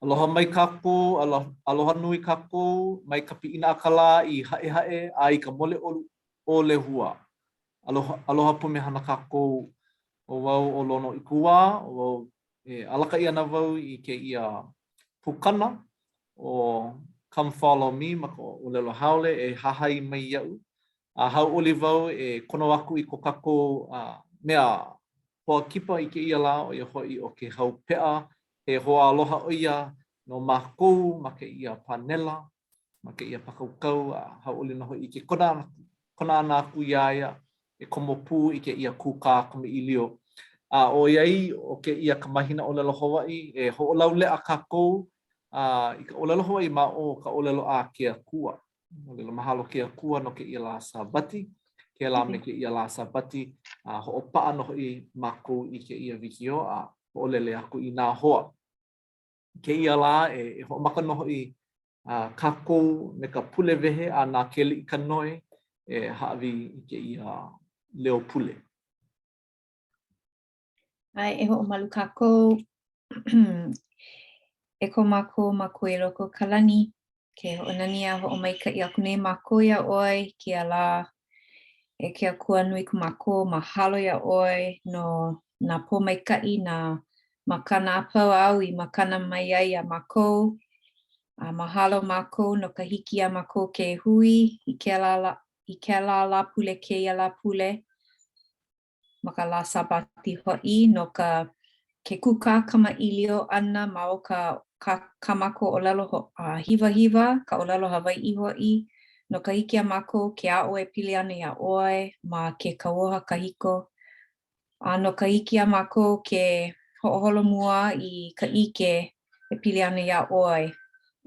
Aloha mai kākou, aloha nui kākou mai ka piʻina a ka lā i Haʻehaʻe a i ka mole ʻolu o Lehua. Aloha, aloha pumehana kākou. ʻO wau ʻo Lono Ikuwā, ʻo wau e alakaʻi ana wau i kēia pukana ʻo Come Follow Me ma ka ʻōlelo haole e hahai mai iaʻu. A hauʻoli wau e kono aku i ko kākou mea hoa kipa i kēia lā, ʻo ia hoʻi ʻo Kēhau Peʻa, he hoaaloha ʻo ia no mākou ma kēia pānela, ma kēia pākaukau, a hauʻoli nō hoʻi i ke kona ʻana aku iā ia e komo pū i kēia kūkā kamaʻilio. A ʻoiai ʻo kēia ka mahina ʻōlelo Hawaiʻi, e hoʻolauleʻa kākou i ka ʻōlelo Hawaiʻi ma o ka ʻōlelo a ke Akua. No laila, mahalo ke Akua no kēia lā Sābati, kēlā me kēia lā Sābati, a hoʻopaʻa nō hoʻi mākou i kēia wikiō a hoʻolele aku i nā hoa. I kēia lā e, e hoʻomaka nō hoʻi a kākou me ka pule wehe a na Keliʻikanoe e hāʻawi i kēia leo pule. ʻAe, e hoʻomalu kākou e ko mākou Makua i loko o ka lani, ke hoʻonani a hoʻomaikaʻi aku nei mākou iā ʻoe i kēia lā. E ke Akua nui ko mākou, mahalo iā ʻoe no nā pōmaikaʻi, nā makana a pau āu i makana mai ai iā mākou. A mahalo mākou no ka hiki iā mākou ke hui i kēlā lā, i kēlā Lāpule kēia Lāpule. ma ka lā Sābati hoʻi, no ka ke kūkā kamaʻilio ʻana ma o ka ka kā mākou ʻōlelo ho, uh, hiwahiwa, ka ʻōlelo Hawaiʻi hoʻi, no ka hiki iā mākou ke aʻo e pili ana iā ʻoe ma ke kauoha kahiko, a no ka hiki iā mākou ke hoʻoholomua i ka ʻike e pili ana iā ʻoe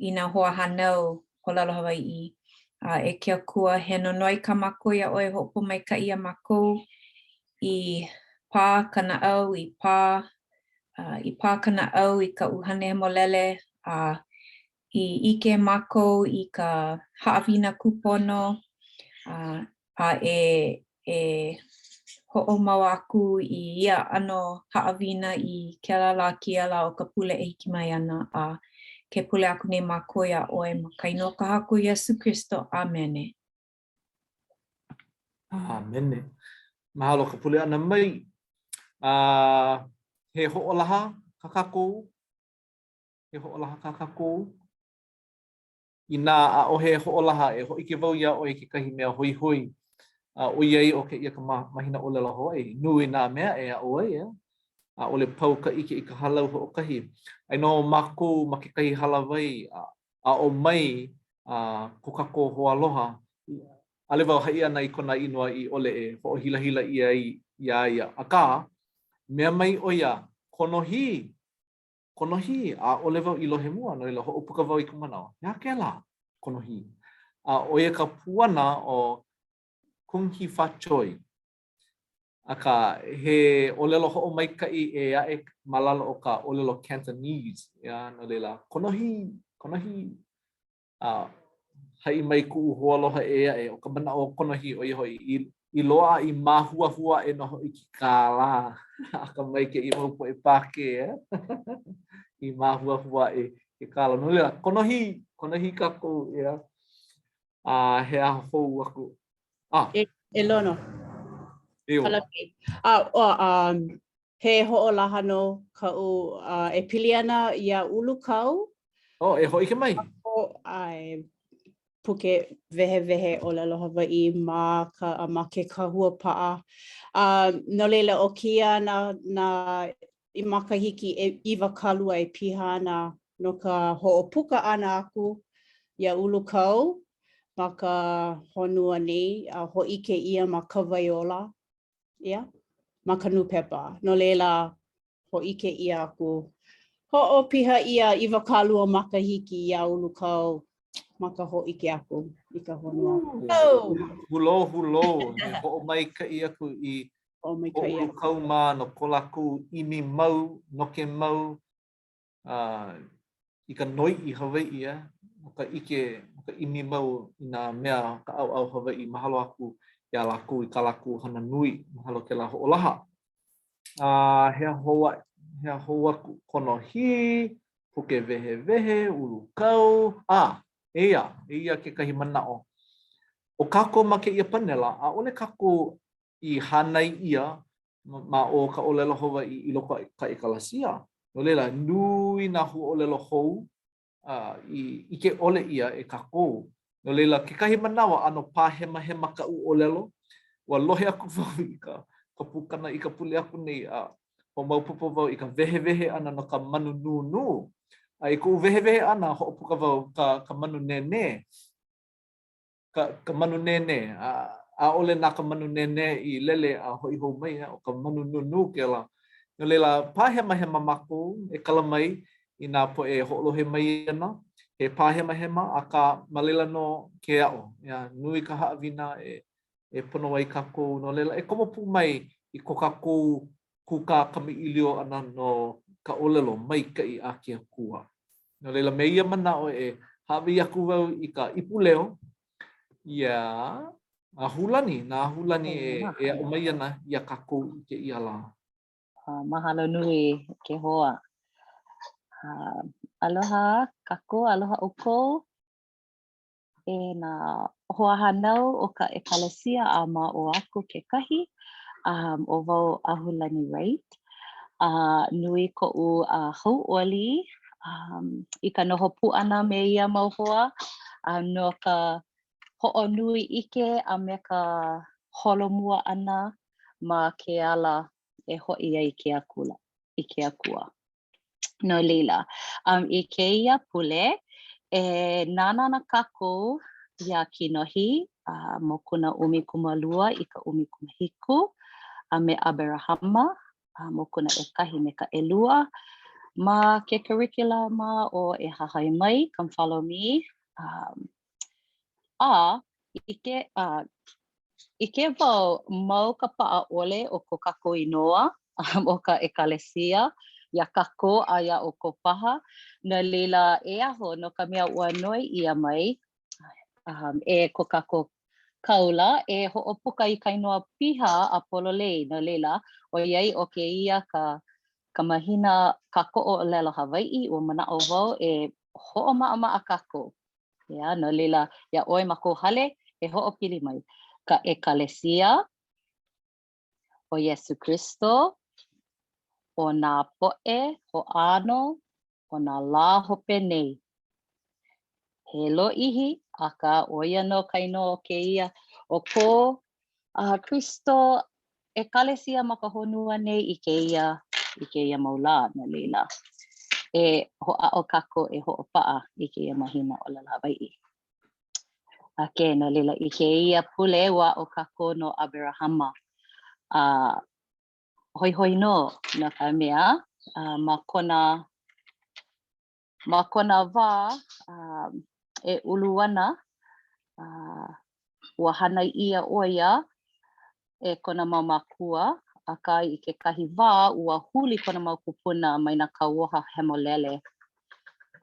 i nā hoahānau ʻōlelo Hawaiʻi. A e ke Akua, he nonoi kā mākou iā ʻoe e hoʻopōmaikaʻi iā mākou i pā ka naʻau, i pā, uh, i pā ka naʻau i ka ʻUhane Hemolele, a i ʻike mākou i ka haʻawina kūpono, uh, a e e hoʻomau aku i ia ʻano haʻawina i kēlā lā kēia lā o ka pule e hiki mai ana, a ke pule aku nei mākou iā ʻoe ma ka inoa o ka Haku Iesū Kristo. ʻĀmene. ʻĀmene. Mahalo ka pule ʻana mai. A he hoʻolaha kā kākou? He hoʻolaha kā kākou? Inā ʻaʻohe hoʻolaha, e hōʻike wau iā ʻoe i kekahi mea hoihoi, a ʻoiai ʻo kēia ka mahina ʻōlelo Hawaiʻi, nui nā mea e aʻo ai, ʻeā? ʻAʻole pau ka ʻike i ka hālau hoʻokahi. Aia nō mākou ma kekahi hālāwai, a aʻo mai a ko kākou hoaaloha, ʻaʻole wau haʻi ana i kona inoa i ʻole e hoʻohilahila ʻia ai iā ia, akā, mea mai ʻo ia, Konohī! Konohī, ʻaʻole wau i lohe mua, no laila hoʻopuka wau i ka manaʻo, he aha kēlā konohī? A ʻo ia ka puana ʻo Kung Hee Fat Choi. Akā, he ʻōlelo hoʻomaikaʻi ʻē aʻe ma lalo o ka ʻōlelo Cantonese, ʻeā, no laila, konohī, konohī. A haʻi mai kuʻu hoaloha ʻē aʻe, ʻo ka manaʻo o konohī, ʻo ia hoʻi, i, i loaʻa i māhuahua aʻe nō hoʻi ke kālā. Akamai kēia mau poʻe Pākē, eh? i māhuahua aʻe ke kālā. No laila, konohī, konohī kākou, ʻeā. A he aha hou aku? Ah. E, e Lono. E o. A, o, um, he hoʻolaha nō kaʻu uh, e pili ana iā Ulukau. Oh, e hōʻike mai. ʻAe, puke wehewehe ʻōlelo Hawaiʻi ma ka ma ke kahua paʻa. Uh, no laila, ʻo kēia nā, nā i makahiki e, 20 e piha ana no ka hoʻopuka ʻana aku iā Ulukau ma ka honua nei a hōʻike ʻia ma Ka Wai Ola, yeah, ma ka nūpepa. No laila, hōʻike ʻia aku. Hoʻopiha ʻia 20 makahiki iā Ulukau ma ka hōʻike aku i ka honua. Oh! Hulō, hulō, e hoʻomaikaʻi aku i Hoʻomaikaʻi aku. Ulukau mā no ko lākou ʻimi mau, noke mau, uh, i ka noiʻi Hawaiʻi, eh? No ka ʻike, no ka ʻimi mau i nā mea ka ʻaoʻao Hawaiʻi. Mahalo aku iā lākou i kā lākou hana nui. Mahalo kēlā hoʻolaha. A he aha hou aʻe, he aha hou aku, konohī, Puke wehewehe, Ulukau, a, eia, eia kekahi manaʻo. ʻO kākou ma kēia panela, ʻaʻole kākou i hānai ʻia ma o ka ʻōlelo Hawaiʻi i loko o ka ʻekalasia. No laila, nui nā huaʻōlelo hou i ʻike ʻole ʻia e kākou. No laila, kekahi manawa, ʻano pāhemahema kaʻu ʻōlelo. Ua lohe aku wau i ka ka pukana i ka pule aku nei a hoʻomaopopo wau i ka wehewehe ʻana no ka manu nūnū. A i koʻu wehewehe ʻana, hoʻopuka wau ka ka manu nēnē. Ka, ka manu nēnē. A, ʻaʻole na ka manu nēnē i lele a hoʻi hou mai, ʻo ka manu nūnū kēlā. No laila, pāhemahema mākou e kala mai i nā poʻe e hoʻolohe mai ana. He pāhemahema, akā ma laila nō ke aʻo. ʻEā, nui ka haʻawina e, e pono ai kākou. No laila, e komo pū mai i ko kākou kūkā kamaʻilio ʻana no ka ʻōlelo maikaʻi a ke Akua. No laila, me ia manaʻo e hāʻawi aku wau i ka ipu leo iā Ahulani, na Ahulani e, e aʻo mai ana iā kākou i kēia lā. Mahalo nui ke hoa. Uh, aloha kākou, aloha ʻoukou. E nā hoahānau o ka ʻEkalesia a ma ʻō aku kekahi, um, ʻo wau Ahulani Wright. Uh, nui koʻu uh, hauʻoli um, i ka noho pū ʻana me ia mau hoa uh, no ka hoʻonui ʻike a me ka holomua ʻana ma ke ala e hoʻi ai ke akula, i ke Akua. No laila, um, i kēia pule, e nānā ana kākou iā Kinohi, uh, mokuna 12 i ka 17, a me ʻAberahama, uh, mokuna ʻekahi me ka ʻelua, ma ke karikulama ʻo E Hahai Mai, Come Follow Me, um, a ʻike, uh, ʻike wau mau ka paʻa ʻole o ko kākou inoa o ka ʻekalesia iā kākou a iā ʻoukou paha. No laila, e aho no ka mea ua noi ʻia mai um, e ko kākou kāula e hoʻopuka i ka inoa piha a pololei. No laila, ʻoiai ʻo kēia ka ka mahina kākoʻo ʻōlelo Hawaiʻi, ua manaʻo wau e hoʻomaʻamaʻa kākou ʻEā, no laila, iā ʻoe ma kou hale, e hoʻopili mai ka ʻEkalesia o Iesū Kristo, o nā poʻe hoʻāno o nā lā hope nei. He lōʻihi, akā, ʻo ia nō ka inoa o kēia, o ko uh, Kristo ʻekalesia ma ka honua nei i kēia, i kēia mau lā, no laila, e hoʻāʻo kākou e hoʻopaʻa i kēia mahina ʻōlelo Hawaiʻi. Okay, no laila, i kēia pule, ua aʻo kākou no ʻAberahama. A uh, hoihoi nō, no ka mea, uh, ma kona Ma kona wā uh, e ulu ana, uh, ua hānai ʻia ʻo ia e kona mau mākua, akā i kekahi wā ua huli kona mau kūpuna mai nā kauoha hemolele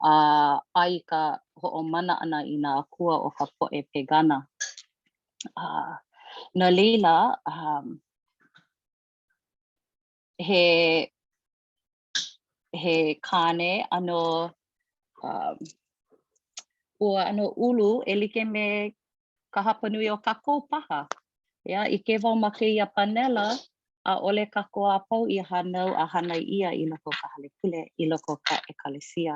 a, a i ka hoʻomana ʻana i nā akua o ka poʻe pegana. Uh, no laila, um, he he kāne ʻano um, ua ʻano ulu e like me ka hapanui o kākou paha. ʻEā, ʻike wau ma kēia panela, ʻaʻole kākou a pau i hānau a hānai ʻia i loko o ka hale pule, i loko o ka ʻekalesia.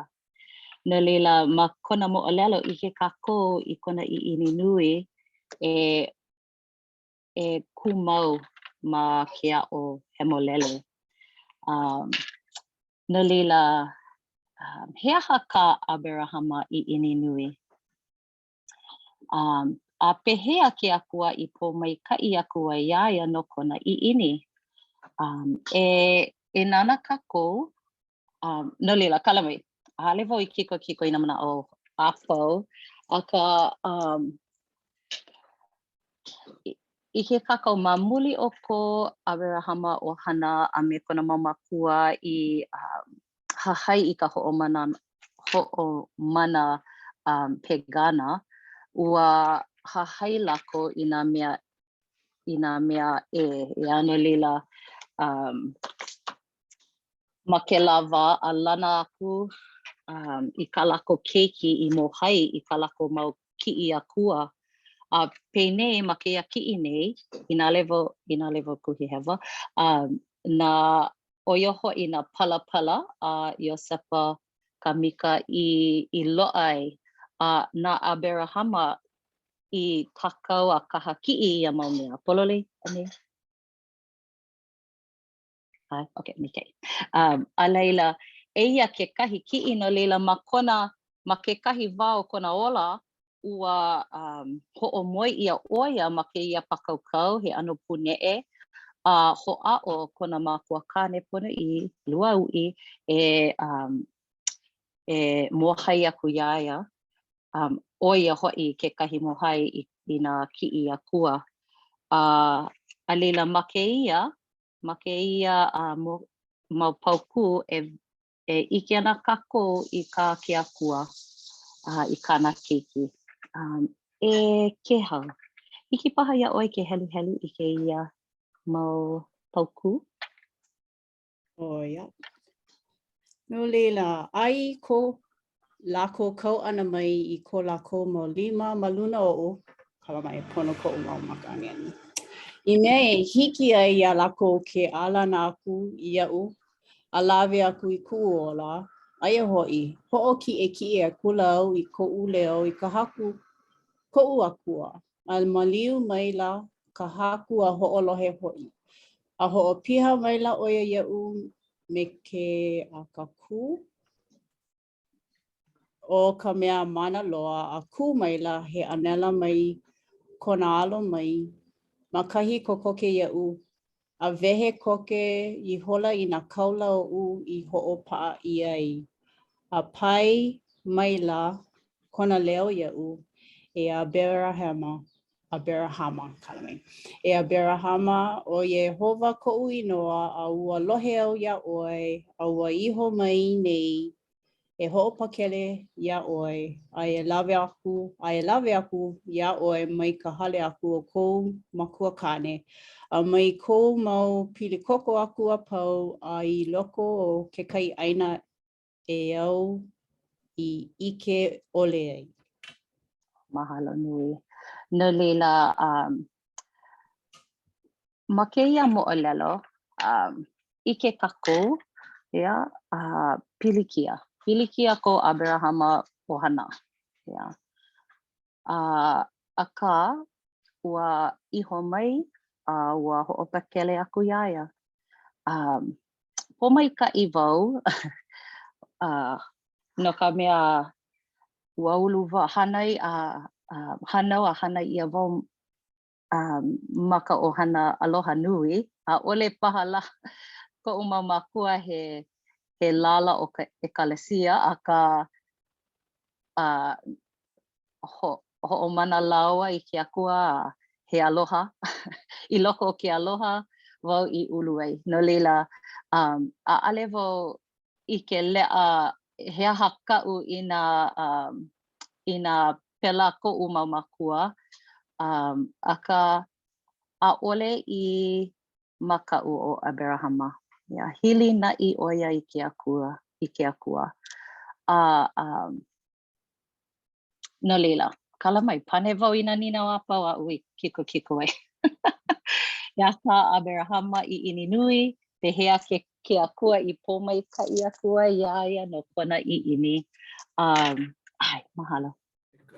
No laila, ma kona moʻolelo, ʻike kākou i kona ʻiʻini nui e e kū mau ma ke aʻo hemolele. Um, no laila, um, he aha kā ʻAberahama ʻiʻini nui? Um, a pehea ke Akua i pōmaikaʻi aku ai iā ia no kona ʻiʻini? Um, e, e nānā kākou, um, no laila, kala mai, ʻaʻole wau i kikokiko i nā manaʻo a pau, akā, um, ʻike kākou ma muli o ko ʻAberahama ʻohana a me kona mau mākua i um, hahai i ka hoʻomana, hoʻomana um, pegana, ua hahai lākou i nā mea i nā mea ʻē, ʻeā, no laila, um, ma kēlā wā a lana aku. um, i kā lākou keiki i mōhai i kā lākou mau kiʻi akua. A penei ma kēia kiʻi nei, inā ʻaʻole wau, inā ʻaʻole wau kuhihewa, um, na, ʻo ia hoʻi nā palapala a Iosepa Kamika i, i loaʻa ai, a na ʻAberahama i kākau a kahakiʻi ia mau mea. Pololei anei? ʻAe, okay, maikaʻi. Um, a laila, eia kekahi kiʻi no laila ma kona, ma kekahi wā o kona ola, ua um, hoʻomoe ʻia ʻo ia ma kēia pākaukau, he ʻano pūneʻe, a hoʻāʻo kona makuakāne ponoʻī, lūauʻi, e, um, e mōhai aku iā ia, um, ʻo ia hoʻi kekahi mōhai i, i nā kiʻi akua. A, a laila ma kēia, ma kēia uh, mau paukū e, e ʻike ana kākou i kā ke Akua uh, i kāna keiki. Um, e Kēhau, hiki paha iā ʻoe ke heluhelu i kēia mau paukū? ʻO ia. No laila, a i ko lākou kau ʻana mai i ko lākou mau lima ma luna oʻu, kala mai, pono koʻu mau maka aniani, i mea e hiki ai iā lākou ke ʻālana aku iaʻu a lawe aku i kuʻu ola, aia hoʻi, hoʻokiʻekiʻe akula au i koʻu leo i ka Haku, koʻu Akua, a maliu maila ka Haku a hoʻolohe hoʻi. A hoʻopiha maila ʻo ia iaʻu me ke akakū o ka mea mana loa, a kū maila he ʻānela mai kona alo mai ma kahi kokoke iaʻu, a wehe koke ihola i nā kaula oʻu i hoʻopaʻa ʻia ai, a pae maila kona leo iaʻu, e ʻAberahama, ʻAberahama, kala mai. E ʻAberahama, ʻo Iēhova koʻu inoa, a ua lohe au iā ʻoe, a ua iho mai nei e hoʻopakele iā ʻoe, a e lawe aku, a e lawe aku iā ʻoe mai ka hale aku o kou makua kāne, a mai kou mau pilikoko aku a pau a i loko o kekahi ʻāina e āu i ʻike ʻole ai. Mahalo nui. No laila, um, ma kēia moʻolelo, um, ʻike kākou, yeah, uh, pilikia. Pilikia ko ʻAberahama ʻohana. Yeah. Uh, akā, ua iho mai a ua hoʻopakele aku iā ia. Um, pōmaikaʻi wau uh, no ka mea ua ulu wau, hānai a uh, hānau a hānai ʻia wau um, ma ka ʻohana aloha nui, ʻaʻole paha lā koʻu mau mākua he, he lālā o ka ʻekalesia, akā uh, ho, hoʻomana lāua i ke Akua a he aloha. I loko o ke aloha wau i ulu ai. No laila, um, ʻaʻole wau ʻike leʻa he aha kaʻu inā, um, inā pēlā koʻu mau mākua, um, akā, ʻaʻole i makaʻu ʻo ʻAberahama. Yeah, hilinaʻi ʻo ia i ke Akua, i ke Akua. A, um, no laila, kala mai, pane wau i nā nīnau a pau aʻu i kikokiko ai. He aha kā ʻAberahama ʻiʻini nui, pehea ke, ke Akua i pōmaikaʻi aku ai iā ia no kona ʻiʻini. Um, ʻae, mahalo.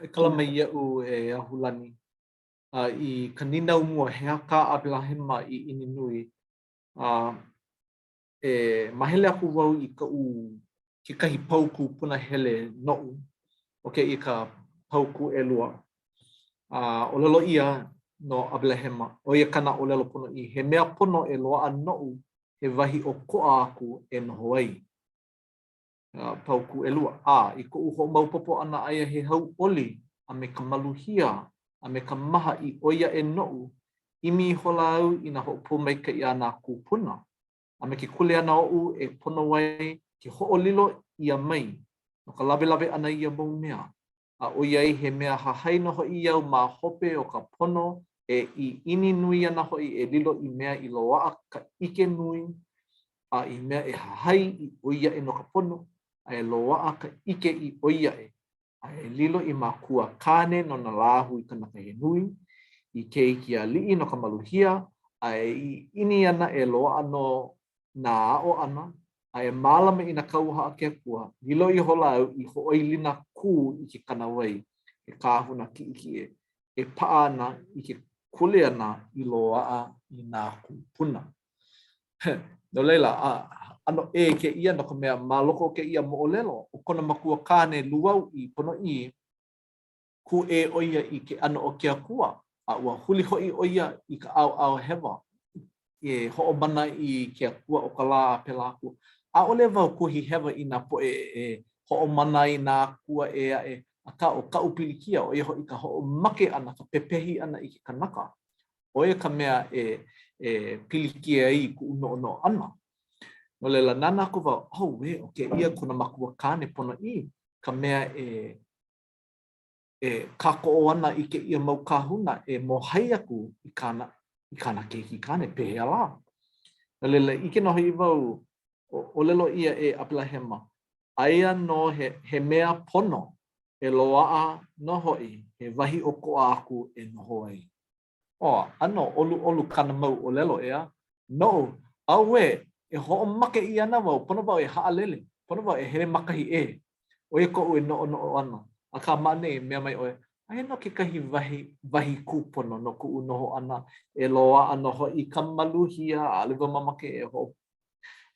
E kala mai iaʻu e Ahulani. A i ka nīnau mua, he aha kā ʻAberahama ʻiʻini nui? A e mahele aku wau i kaʻu kekahi paukū punahele noʻu, ʻo kēia ka paukū ʻelua. A ʻōlelo ʻia no ʻAberahama, ʻo ia kāna ʻōlelo ponoʻī, he mea pono e loaʻa noʻu he wahi ʻokoʻa aku e noho ai. Paukū ʻelua. A i koʻu hoʻomaopopo ʻana aia he hauʻoli a me ka maluhia a me ka maha i ʻoi aʻe noʻu, ʻimi ihola au i nā hoʻopōmaikaʻi a nā kūpuna, a me ke kuleana oʻu e pono ai ke hoʻolilo ʻia mai no ka lawelawe ʻana i ia mau mea, a ʻoiai he mea hahai nō hoʻi au ma hope o ka pono e ʻiʻini nui ana hoʻi e lilo i mea i loaʻa ka ʻike nui a i mea e hahai i ʻoi aʻe no ka pono. A e loaʻa ka ʻike i ʻoi aʻe, a e lilo i makua kāne no nā lāhui kanaka he nui, i keiki aliʻi no ka maluhia, a e ʻiʻini ana e loaʻa nō nā aʻo ʻana, a e mālama i nā kauoha a ke Akua, lilo ihola au i hoʻoilina kū i ke kānāwai, he kāhuna kiʻekiʻe, e paʻa ana i ke kuleana i loaʻa i nā kūpuna. No laila, ʻano ʻē kēia no ka mea, ma loko o kēia moʻolelo, ʻo kona makua kāne lūauʻi ponoʻī, kūʻē ʻo ia i ke ʻano o ke Akua, a ua huli hoʻi ʻo ia i ka ʻaoʻao hewa, e hoʻomana i ke akua o ka lā a pēlā aku. ʻAʻole wau kuhi hewa i nā poʻe e hoʻomana i nā akua ʻē aʻe, akā ʻo kaʻu pilikia, ʻo ia hoʻi ka hoʻomake ʻana, ka pepehi ʻana i ke kanaka. ʻO ia ka mea e e pilikia ai i kuʻu noʻonoʻo ʻana. No laila, nānā aku wau, auē, ʻo kēia kona makua kāne ponoʻī ka mea e e kākoʻo ana i kēia mau kāhuna e mōhai aku i kāna, i kāna keiki kāne, pehea lā? No laila, ʻike nō hoʻi wau, ʻōlelo ʻia e ʻApelahema, aia nō he, he mea pono e loaʻa nō hoʻi he wahi ʻokoʻa aku e noho ai. Oh, ʻano ʻoluʻolu kāna mau ʻōlelo, ʻeā? Noʻu, auē, e hoʻomake ʻia ana wau, pono wau e haʻalele, pono wau e hele ma kahi ʻē. ʻO ia koʻu e noʻonoʻo ana. Akā, ma ʻaneʻi, mea mai ʻoe, aia nō kekahi wahi, wahi kūpono no kuʻu noho ʻana, e loaʻa nō hoʻi ka maluhia, ʻaʻole wau mamake e hoʻo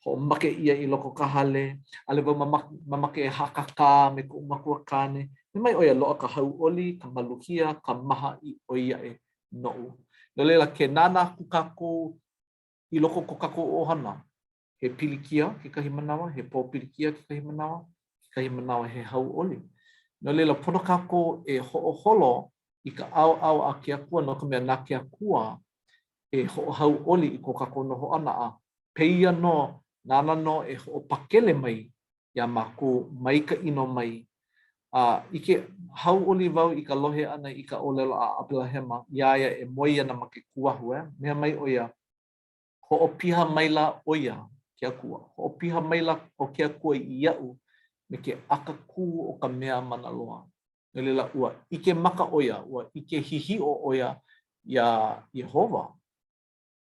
hoʻomake ʻia i loko o ka hale, ʻaʻole wau mamake e hakakā me kuʻu makua kāne. Mea mai ʻo ia, loaʻa ka hauʻoli, ka maluhia, ka maha i ʻoi aʻe noʻu. No laila, ke nānā aku kākou i loko o ko kākou ʻohana, he pilikia kekahi manawa, he pōpilikia kekahi manawa, kekahi manawa he hauʻoli. No laila, pono kākou e hoʻoholo i ka ʻaoʻao a ke Akua no ka mea, na ke Akua e hoʻohauʻoli i ko kākou noho ʻana a pēia nō, nāna nō e hoʻopakele mai iā mākou mai ka ʻino mai. A ʻike hauʻoli wau i ka lohe ʻana i ka ʻōlelo a ʻApelahema iā ia e moe ana ma ke kuahu, e mea mai ʻo ia, hoʻopiha maila ʻo ia, ke Akua, hoʻopiha maila ʻo ke Akua iaʻu me ke akakū o ka mea mana loa. No laila, ua ʻike maka ʻo ia, ua ʻike hihiʻo ʻo ia iā Iēhova,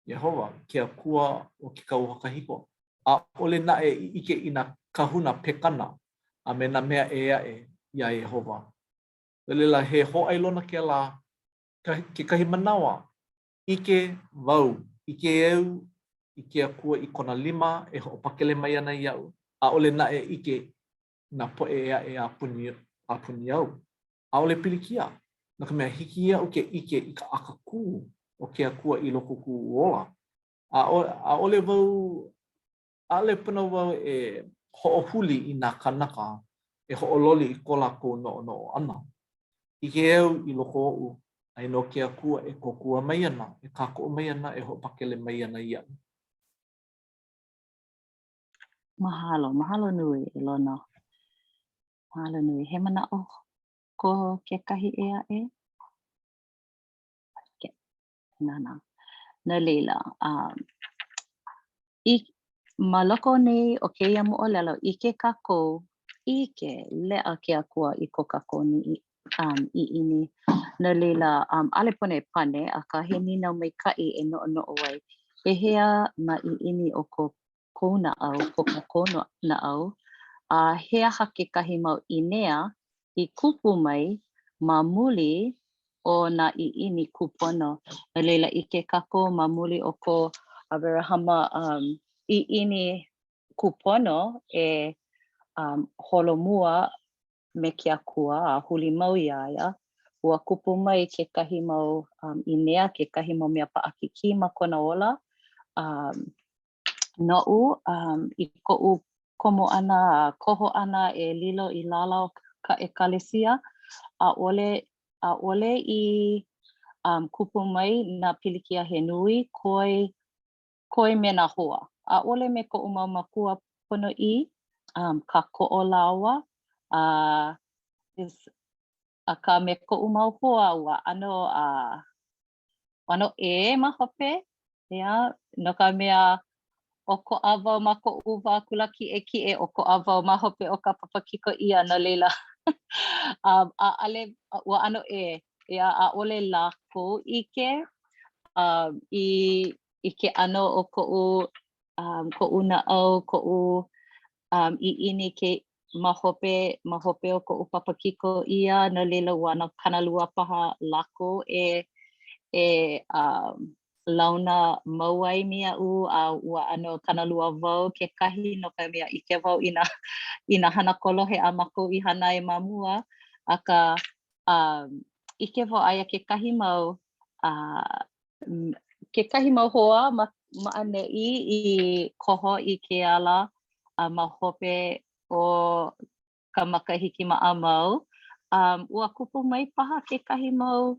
Iēhova, ke Akua o ke kauoha kahiko, ʻaʻole naʻe i ʻike i nā kahuna pekana a me nā mea ʻē aʻe iā Iēhova. No laila, he hōʻailona kēlā, kekahi manawa, ʻike wau, ʻike au i ke Akua i kona lima e hoʻopakele mai ana iaʻu, ʻaʻole naʻe ʻike nā poʻe ʻē aʻe a puni, a puni au. ʻAʻole pilikia, no ka mea, hiki iaʻu ke ʻike i ka ʻakakū o ke Akua i loko o kuʻu ola. ʻAʻole wau, ʻaʻole pono wau e hoʻohuli i nā kānaka e hoʻololi i ko lākou noʻonoʻo ʻana. ʻIke au i loko oʻu, aia nō ke Akua e kōkua mai ana, e kākoʻo mai ana, e hoʻopakele mai ana iaʻu. Mahalo, mahalo nui e Lono. Mahalo nui. He manaʻo ko kekahi ʻē aʻe? Okay. Nānā. No laila, um, i, ma loko nei o kēia moʻolelo, ʻike kākou, ʻike leʻa ke Akua i ko kākou ni, um, ʻiʻini. No laila, um, ʻaʻole pono e pane, akā he nīnau maikaʻi e noʻonoʻo ai. Pehea nā ʻiʻini o ko kou naʻau, ko kākou naʻau, a he aha kekahi mau ʻīnea i kupu mai ma muli o nā ʻiʻini kūpono. No laila, ʻike kākou ma muli o ko ʻAberahama um, ʻiʻini kūpono e um, holomua me ke Akua a huli mau iā ia, ua kupu mai kekahi mau um, ʻīnea, kekahi mau mea paʻakikī ma kona ola. Um, noʻu, um, i koʻu komo ʻana a koho ʻana e lilo i lālā o ka ʻekalesia, ʻaʻole, ʻaʻole i um, kupu mai nā pilikia he nui, koe, koe me nā hoa. ʻAʻole me koʻu mau mākua ponoʻī, um, kākoʻo lāua, a uh, akā me koʻu mau hoa ua ʻano uh, ʻano ʻē ma hope, yeah, no ka mea, ʻokoʻa wau ma koʻu wā kula kiʻekiʻe, ʻokoʻa wau ma hope o ka papa kiko ʻia, no laila, um, ʻaʻale, ua ʻano ʻē, ʻeā, ʻaʻole lākou ʻike um, i, i ke ʻano o koʻu, um, koʻu naʻau, koʻu um, ʻiʻini ke ma hope, ma hope o koʻu papa kiko ʻia, no laila ua ʻano kānalua paha lākou e, e um, launa mau ai me iaʻu a ua ʻano kānalua wau kekahi no ka mea ʻike wau i nā i nā hana kolohe a mākou i hana ai ma mua akā um, ʻike wau aia kekahi mau uh, kekahi mau hoa ma ma ʻaneʻi i koho i ke ala a ma hope o ka makahiki maʻamau um, ua kupu mai paha kekahi mau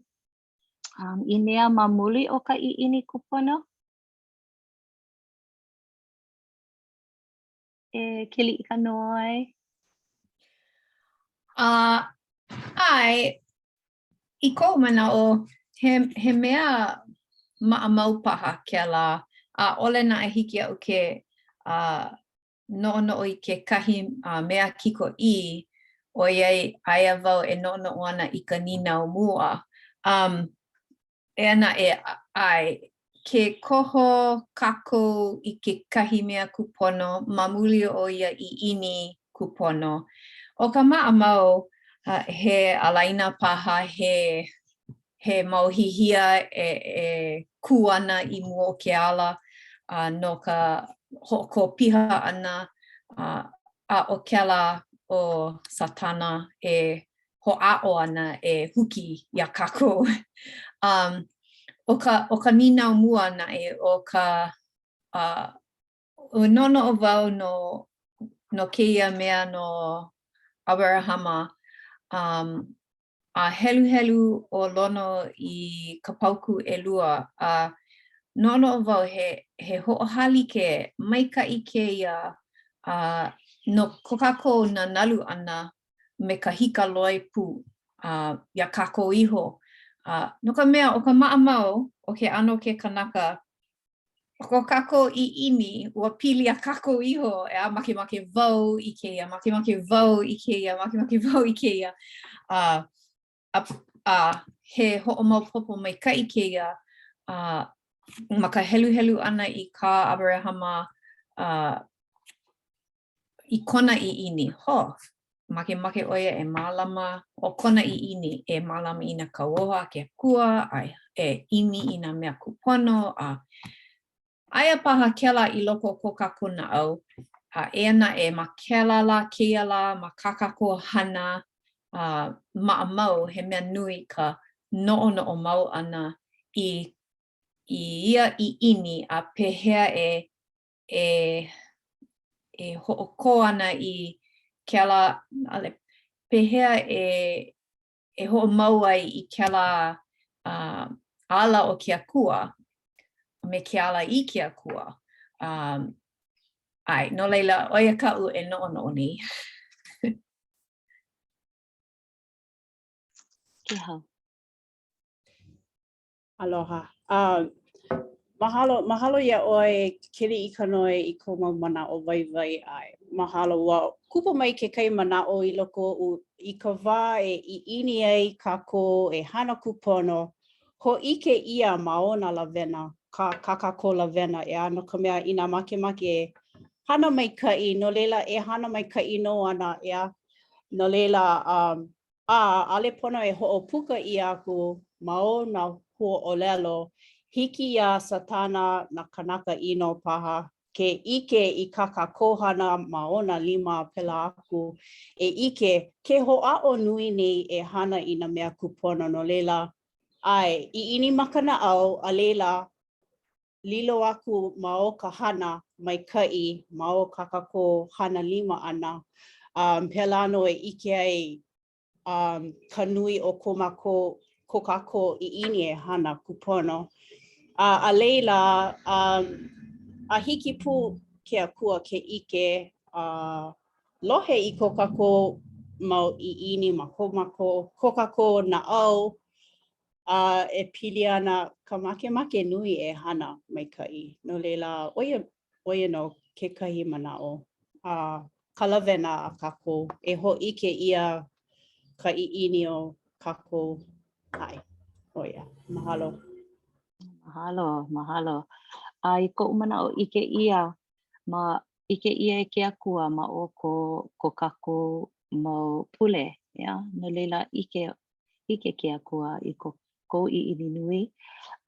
um, ʻīnea ma muli o ka ʻiʻini kūpono? E Keliʻikanoe? Uh, ʻae, i koʻu manaʻo, he, he mea maʻamau paha kēlā, ʻaʻole naʻe hiki iaʻu ke uh, noʻonoʻo i kekahi uh, mea kikoʻī, ʻoiai aia wau e noʻonoʻo ana i ka nīnau mua. Um, eia naʻe, ʻae, ke koho kākou i kekahi mea kūpono ma muli o ia ʻiʻini kūpono. ʻO ka maʻamau, he ālaina paha, he he mau hihia e e kū ana i mua o ke ala a no ka hoʻokō piha ʻana a a ʻo kēlā ʻo Satana e hoʻāʻo ana e huki iā kākou. Um, ʻo ka, ʻo ka nīnau mua naʻe, ʻo ka, uh, ua noʻonoʻo wau no, no kēia mea no ʻAberahama, um, a heluhelu ʻo Lono i ka paukū ʻelua, a noʻonoʻo wau he, he hoʻohālike maikaʻi kēia a no ko kākou nanalu ʻana me ka hikaloi pū a iā kākou iho. A no ka mea, ʻo ka maʻamau o ke ʻano ke kanaka, ʻo ko kākou ʻiʻini, ua pili iā kākou iho, ʻeā, makemake wau i kēia, makemake wau i kēia, makemake wau i kēia. A, a, a he hoʻomaopopo maikaʻi kēia a ma ka heluhelu ʻana i kā ʻAberahama a i kona ʻiʻini, ho, makemake ʻo ia e mālama, ʻo kona ʻiʻini e mālama i nā kauoha a ke Akua, a e ʻimi i nā mea kūpono, a aia paha kēlā i loko o ko kākou naʻau, a eia naʻe ma kēlā lā kēia lā ma kā kākou hana a maʻamau, he mea nui ka noʻonoʻo mau ʻana i i ia ʻiʻini a pehea e e e hoʻokō ana i kēlā, ʻaʻole, pehea e e hoʻomau ai i kēlā uh, ala o ke Akua me ke ala i ke Akua. Um, ʻae, no laila, ʻo ia kaʻu e noʻonoʻo nei. Kēhau. Aloha. Uh, mahalo, mahalo iā ʻoe Keliʻikanoe i kou mau manaʻo waiwai ʻae. Mahalo. Ua kupu mai kekahi manaʻo i loko oʻu i ka wā e ʻiʻini ai kākou e hana kūpono, hōʻike ʻia ma o nā lawena, kā, kā kākou lawena, ʻeā, no ka mea, inā makemake e hana maikaʻi, no laila e hana maikaʻi nō ana, ʻeā. No laila, um, A ʻaʻole pono e hoʻopuka ʻia aku ma o nā huaʻōlelo, hiki iā Satana, nā kānaka ʻino paha, ke ʻike i kā kākou hana ma o nā lima a pēlā aku, e ʻike, ke hoʻāʻo nui nei e hana i nā mea kūpono, no laila, ʻae, ʻiʻini ma ka naʻau, a laila, lilo aku ma o ka hana maikaʻi, ma o kā kākou hana lima ʻana, um, pēlā nō e ʻike ai um, ka nui o ko mākou, ko kākou ʻiʻini e hana kūpono. A, a laila, um, a hiki pū ke Akua ke ʻike a uh, lohe i ko kākou mau ʻiʻini ma ko mākou, ko kākou naʻau, a e pili ana ka makemake nui e hana maikaʻi. No laila, ʻo ia. ʻo ia nō kekahi manaʻo a ka lawena a kākou e hōʻike ʻia ka ʻiʻini o kākou. ʻAe, ʻo ia. Mahalo. Mahalo, mahalo. A i koʻu manaʻo, ʻike ʻia ma ʻike ʻia e ke Akua ma o ko ko kākou mau pule, yeah? No laila, ʻike ʻike ke Akua i ko kou ʻiʻini nui,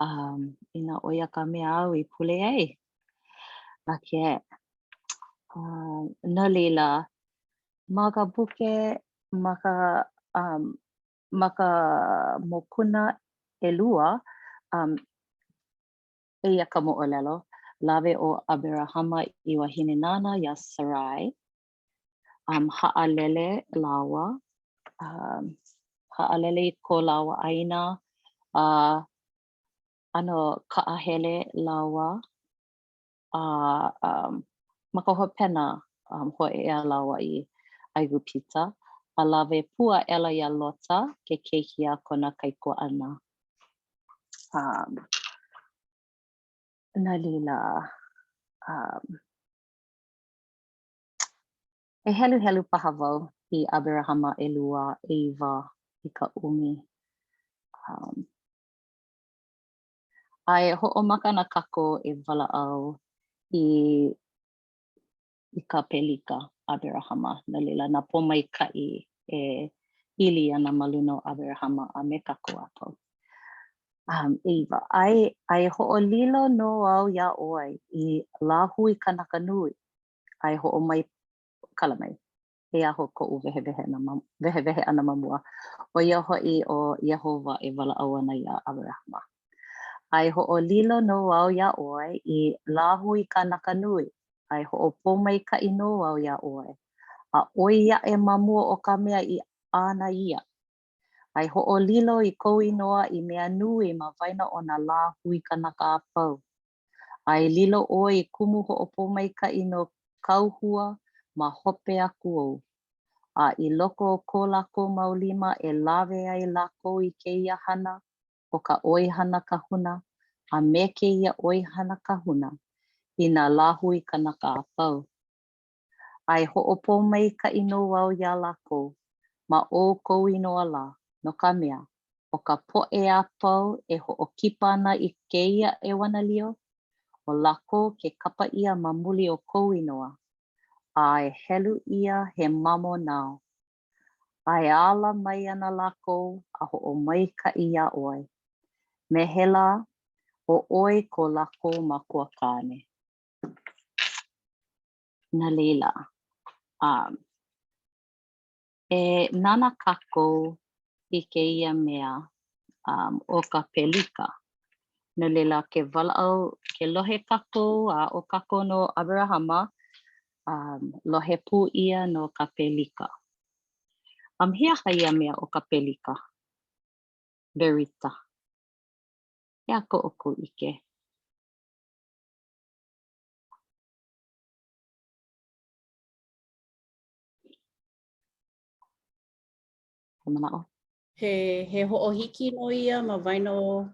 um, inā ʻo ia ka mea āu i pule ai. Okay. Uh, no laila, ma ka buke, ma ka, um, ma ka mokuna ʻelua, um, eia ka moʻolelo, lawe ʻo ʻAberahama i wahine nāna iā Sarai, um, haʻalele lāua, um, haʻalele i ko lāua ʻāina, a ʻano kaʻahele lāua, a um, ma ka hopena um, hōʻea lāua i ʻAigupita, a lawe pū aʻela iā Lota, ke keiki a kona kaikuaʻana. Um, no laila, um, e heluhelu paha wau i ʻAberahama ʻelua, ʻeiwa i ka ʻumi. Um, a e hoʻomaka ana kākou e walaʻau i i ka pelika ʻAberahama. No laila, nā pōmaikaʻi e ili ana ma luna o ʻAberahama a me kākou a pau. Um, ʻeiwa, a e, a e hoʻolilo nō au iā ʻoe i lāhui kanaka nui, a e hoʻomai, kala mai, e aho koʻu wehewehena ma, wehewehe ʻana ma mua, ʻo ia hoʻi ʻo Iēhova e walaʻau ana iā ʻAberahama. A e hoʻolilo nō au iā ʻoe i lāhui kanaka nui, a e hoʻopōmaikaʻi nō au iā ʻoe, a ʻoi aʻe ma mua o ka mea i ana ia. A e hoʻolilo i kou inoa i mea nui ma waena o nā lāhui kanaka a pau. A e lilo ʻoe i kumu hoʻopōmaikaʻi no kāu hua ma hope aku ou. A i loko o ko lākou mau lima e lawe ai lākou i kēia hana ʻo ka ʻoihana kahuna a me kēia ʻoihana kahuna i nā lāhui kanaka a pau. A e hoʻopōmaikaʻi nō au iā lākou ma o kou inoa lā, no ka mea, ʻo ka poʻe a pau e hoʻokipa ana i kēia ʻeuanelio, ʻo lākou ke kapa ʻia ma muli o kou inoa, a e helu ʻia he mamo nāu. A e ala mai ana lākou a hoʻomaikaʻi iā ʻoe, me he lā, ʻo ʻoe ko lākou makua kāne. No laila, um, e nānā kākou i kēia mea um, ʻo ka pelika. No laila, ke walaʻau, ke lohe kākou a aʻo kākou no ʻAberahama, um, lohe pū ʻia no ka pelika. Um, he aha ia mea ʻo ka pelika? Berita. He aha ko ʻoukou ʻike? He manaʻo? He, he hoʻohiki nō ia ma waena o,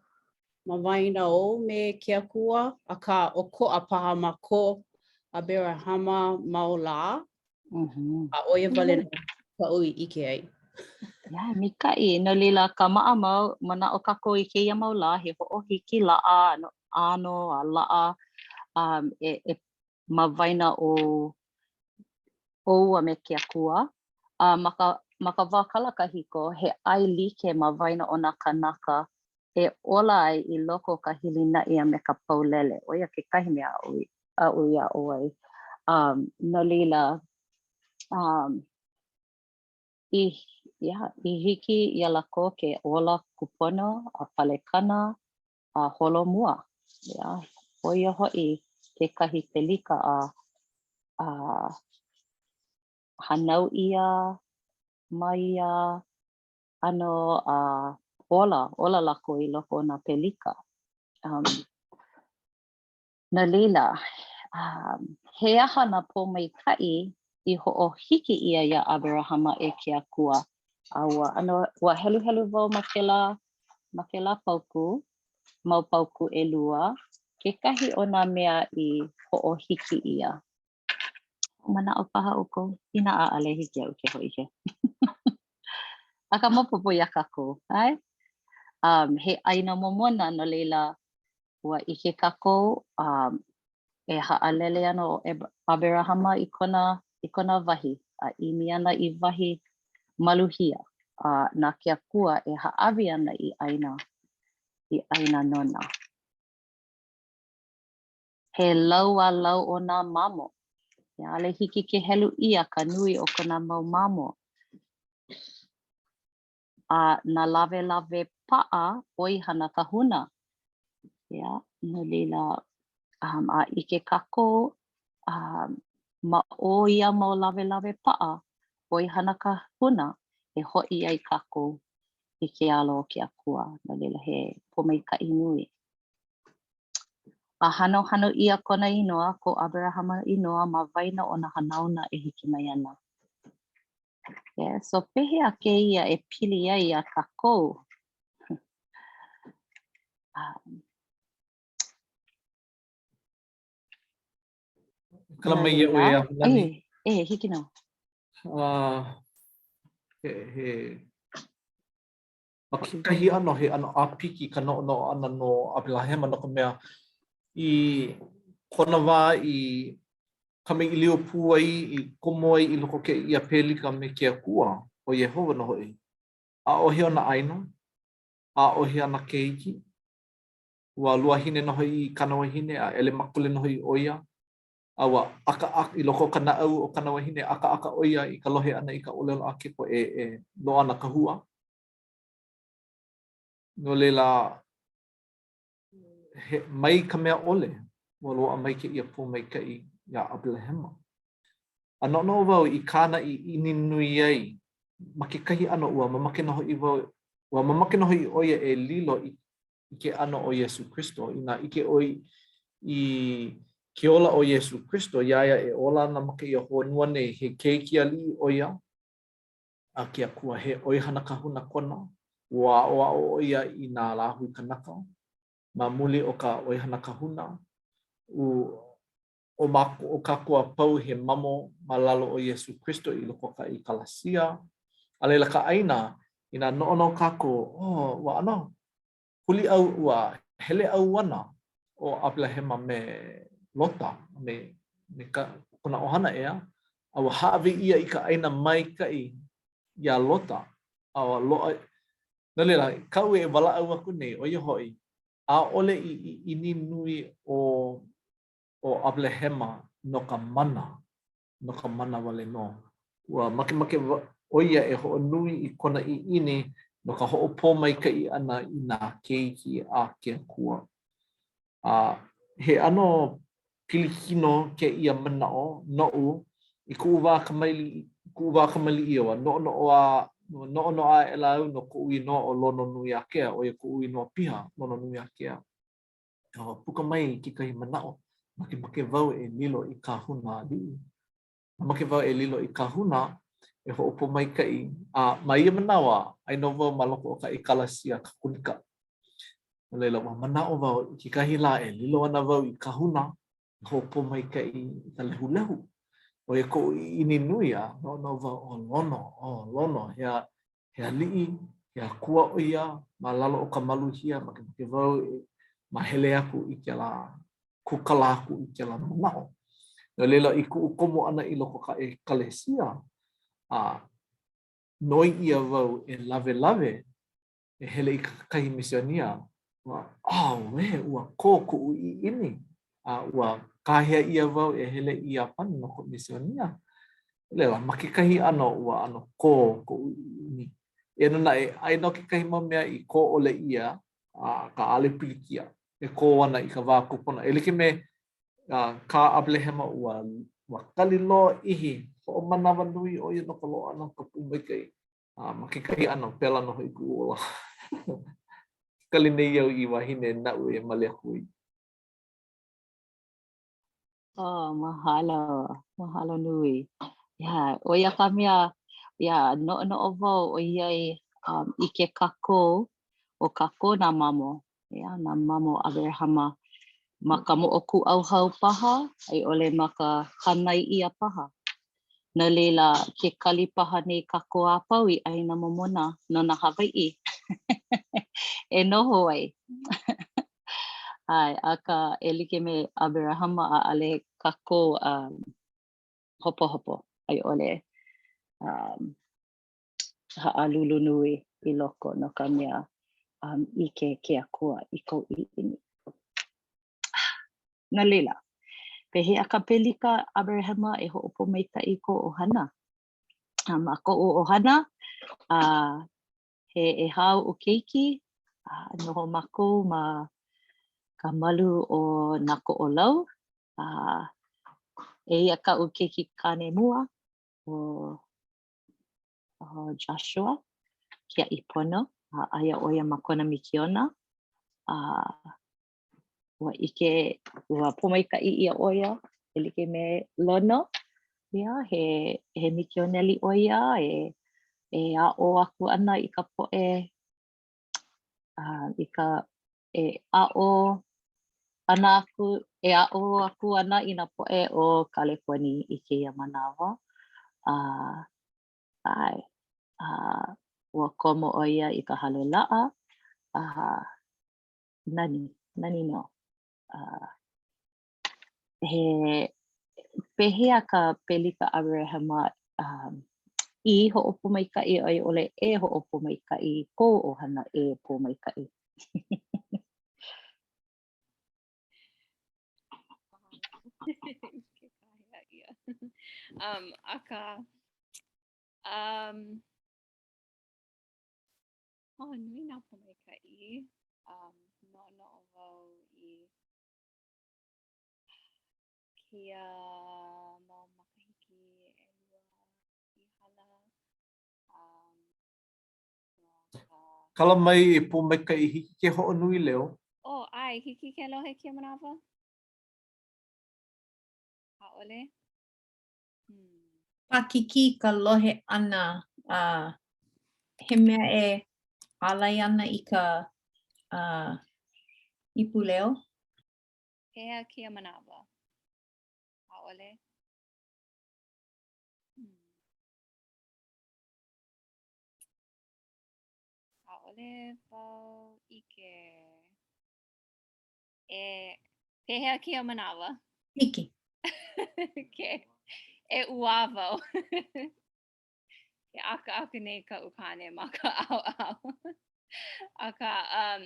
ma waena ou me ke Akua, akā ʻokoʻa paha ma ko ʻAberahama mau lā, mm -hmm. a ʻo ia wale nō kaʻu i ʻike ai. Yeah, maikaʻi. No laila, ka maʻamau, manaʻo kākou i kēia mau lā, he hoʻohiki laʻa, ʻano a laʻa um, e, e ma waena o ou a me ke Akua. A ma ka, ma ka wā kala kahiko, he ʻaelike ma waena o nā kānaka e ola ai i loko o ka hilinaʻi a me ka paulele. ʻO ia kekahi mea aʻu, aʻu i aʻo ai. Um, no laila, um, i, yeah, i hiki iā lākou ke ola kūpono a palekana a holomua. Yeah. ʻO ia hoʻi kekahi pelika a, a hānau ʻia ma ia ʻano a ola, ola lākou i loko o nā pelika. Um, no laila, um, he aha nā pōmaikaʻi i hoʻohiki ʻia iā ʻAberahama e ke Akua? A ua ʻano, ua heluhelu wau ma kēlā, ma kēlā paukū, mau paukū ʻelua. Kekahi o nā mea i hoʻohiki ʻia. Manaʻo paha ʻoukou, inā ʻaʻale hiki iaʻu ke hōʻike. Akā maopopo iā kākou, ʻae? Um, he ʻāina momona, no laila, ua ʻike kākou, um, e haʻalele ana ʻo ʻAberahama i kona, i kona wahi, a ʻimi ana i wahi maluhia, a na ke Akua e hāʻawi ana i ʻāina, i ʻāina nona. He lau a lau o nā mamo. ʻAʻole hiki ke helu ʻia ka nui o kona mau mamo. A na lawelawe paʻa ʻoihana kahuna. Yeah, no laila, um, a ʻike kākou, um, ma o ia mau lawelawe paʻa ʻoihana kahuna e hoʻi ai kākou i ke alo o ke Akua. No laila, he pōmaikaʻi nui. A hanohano ʻia kona inoa, ko ʻAberahama inoa ma waena o nā hanauna e hiki mai ana. Yeah, so pehea kēia e pili ai iā kākou? um, Kala mai iaʻu e Ahulani. E, e, hiki nō. Uh, he, he Ma kekahi ʻano, he ʻano ʻāpiki ka noʻonoʻo ʻana no ʻAbelahema no ka mea, i kona wā i kamaʻilio pū ai, i komo ai i loko o kēia pelika me ke Akua, ʻo Iēhova nō hoʻi, ʻaʻohe ona ʻāina, ʻaʻohe ana keiki, ua luahine nō hoʻi i kāna wahine a ʻelemakule nō hoʻi ʻo ia, a ua ʻakaʻaka i loko o ka naʻau o kāna wahine, ʻakaʻaka ʻo ia i ka lohe ʻana i ka ʻōlelo a ke Akua e, e loaʻa ana ka hua. No laila, he, mai ka mea ʻole, ua loaʻa mai kēia pōmaikaʻi iā ʻAbelahema. A noʻonoʻo wau i kāna i ʻiʻini nui ai, ma kekahi ʻano ua mamake nō hoʻi wau, ua mamake nō hoʻi ʻo ia e lilo i, i ke ʻano o Iesū Kristo. Inā ʻike ʻoe i ke ola o Iesū Kristo, iā ia e ola ana ma kēia honua nei, he keiki aliʻi ʻo ia, a ke Akua, he ʻoihana kahuna kona, ua aʻoaʻo ʻo ia i nā lāhui kanaka ma muli o ka ʻoihana kahuna, u, ʻo mākou, ʻo kākou a pau he mamo ma lalo o Iesū Kristo i loko o ka ʻekalesia. A laila ka ʻāina, inā noʻonoʻo kākou, oh, ua ʻano huli au, ua hele ʻauana ʻo ʻAbelahema me Lota, me, me ka, kona ʻohana, ʻeā, a ua hāʻawi ʻia i ka ʻāina maikaʻi iā Lota, a ua loaʻa, no laila, kaʻu e walaʻau aku nei, ʻo ia hoʻi, ʻaʻole i ʻiʻini nui ʻo, ʻo ʻAbelahema no ka mana, no ka mana wale nō. Ua makemake ʻo ia e hoʻonui i kona ʻiʻini no ka hoʻopōmaikaʻi ʻana i nā keiki a ke Akua. A he ʻano pilikino kēia manaʻo noʻu i kuʻu wā kamaliʻi, kuʻu wā kamaliʻi ua noʻonoʻo a ua noʻonoʻo aʻela au no koʻu inoa ʻo Lononuiākea, ʻo ia koʻu inoa piha, Lononuiākea. A ua puka mai kekahi manaʻo, makemake wau e lilo i kahuna aliʻi. Mamake wau e lilo i kahuna e hoʻopōmaikaʻi, a ma ia manawa, aia nō wau ma loko o ka ʻekalesia Kakōlika. No laila, ua manaʻo wau i kekahi lā e lilo ana wau i kahuna e hoʻopōmaikaʻi i ka lehulehu. ʻO ia koʻu ʻiʻini nui a noʻonoʻo wau, ʻo Lono, ʻo Lono, he, he aliʻi, he akua ʻo ia ma lalo o ka maluhia, makemake wau e mahele aku i kēlā, kūkala aku i kēlā manaʻo. No laila, i kuʻu komo ʻana i loko o ka ʻekalesia, a noi ʻia wau e lawelawe e hele i kahi misionia, ua, auē, ua kō kuʻu ʻiʻini, a ua kāhea ʻia wau e hele i Iāpana no koʻu misionia. No laila, ma kekahi ʻano, ua ʻano kō koʻu ʻiʻini. Eia nō naʻe, aia nō kekahi mau mea i kō ʻole ʻia, akā ʻaʻole pilikia e kō ana i ka wā kūpono. E like me kā ʻAbelahema, ua, ua kali lōʻihi, hoʻomanawanui ʻo ia no ka loaʻa ʻana o ka pōmaikaʻi. A ma kekahi ʻano, pēlā nō hoʻi kuʻu ola. Kali nei au i wahine naʻu e male aku ai. Oh, mahalo. Mahalo nui. Yeah, ʻo ia ka mea, yeah, noʻonoʻo wau ʻoiai um, ʻike kākou, ʻo kākou nā mamo, yeah, nā mamo ʻAberahama. Ma ka moʻokūʻauhau paha, a i ʻole ma ka hānai ʻia paha. No laila, ke kali paha nei kākou a pau i ʻāina momona no nā Hawaiʻi e noho ai. ʻAe, akā e like me ʻAberahama, ʻaʻole kākou um, hopohopo a i ʻole um, haʻalulu nui i loko no ka mea um, ʻike ke Akua i kou ʻiʻini. No laila, pehea ka pelika ʻAberahama e hoʻopōmaikaʻi i kou ʻohana? A ma koʻu ʻohana, a he ʻehā oʻu keiki, a noho mākou ma ka malu o nā Koʻolau, a eia kaʻu keiki kāne mua, ʻo ʻo Joshua Kiaʻipono, a aia ʻo ia ma kona mikiona, a ua ʻike, ua pōmaikaʻi ʻia ʻo ia e like me Lono, ia, he, he mikioneli ʻo ia e, e aʻo aku ana i ka poʻe uh, i ka e aʻo ana aku, e aʻo aku ana i nā poʻe o Kaleponi i kēia manawa. A uh, ʻae, a uh, ua komo ʻo ia i ka hale laʻa, a uh, nani, nani nō. Uh, he pehea ka pelika ʻAberahama um, i hoʻopōmaikaʻi a i ʻole e hoʻopōmaikaʻi i kou ʻohana e pōmaikaʻi? um, akā, um, Oh, nui nā pōmaikaʻi. Um, noʻonoʻo wau i kēia mau makahiki ʻelua i hala. Um, no ka... Kala mai e Pōmaikaʻi, hiki ke hoʻonui leo? Oh, ʻae, hiki ke lohe kēia manawa? ʻAʻole? Paʻakikī ka lohe ʻana a he mea e ālai ana i ka uh, ipuleo. Pehea kēia manawa? ʻAʻole? Hmm. ʻAʻole wau ʻike. E, pehea kēia manawa? Hiki. Ke, e ʻuā wau. Ke ʻakaʻaka nei kaʻu kāne ma ka ʻaoʻao. Akā, um,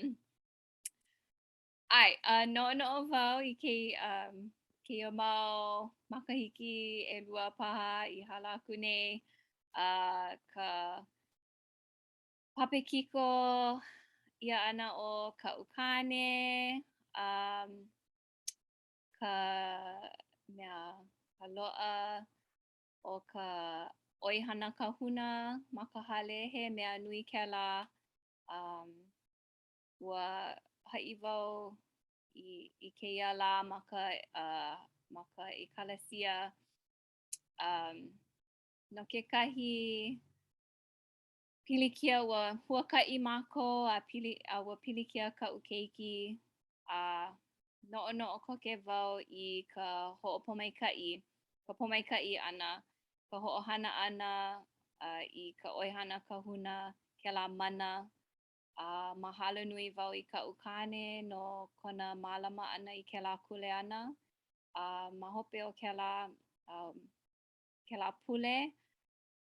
ʻae, uh, noʻonoʻo wau i kē, um, kēia mau makahiki ʻelua paha i hala aku nei, uh, ka papekiko ʻia ʻana o kaʻu kāne, um, ka mea, ka loaʻa o ka ʻoihana kahuna ma ka hale, he mea nui kēlā. Um, ua haʻi wau i, i kēia lā ma ka, uh, ma ka ʻekalesia um, no kekahi pilikia ua huakaʻi mākou a pili a ua pilikia kaʻu keiki a noʻonoʻo koke wau i ka hoʻopōmaikaʻi, ka pōmaikaʻi ʻana, ka hoʻohana ʻana uh, i ka ʻoihana kahuna, kēlā mana, a mahalo nui wau i kaʻu kāne no kona mālama ʻana i kēlā kuleana. A ma hope o kēlā, um, kēlā pule,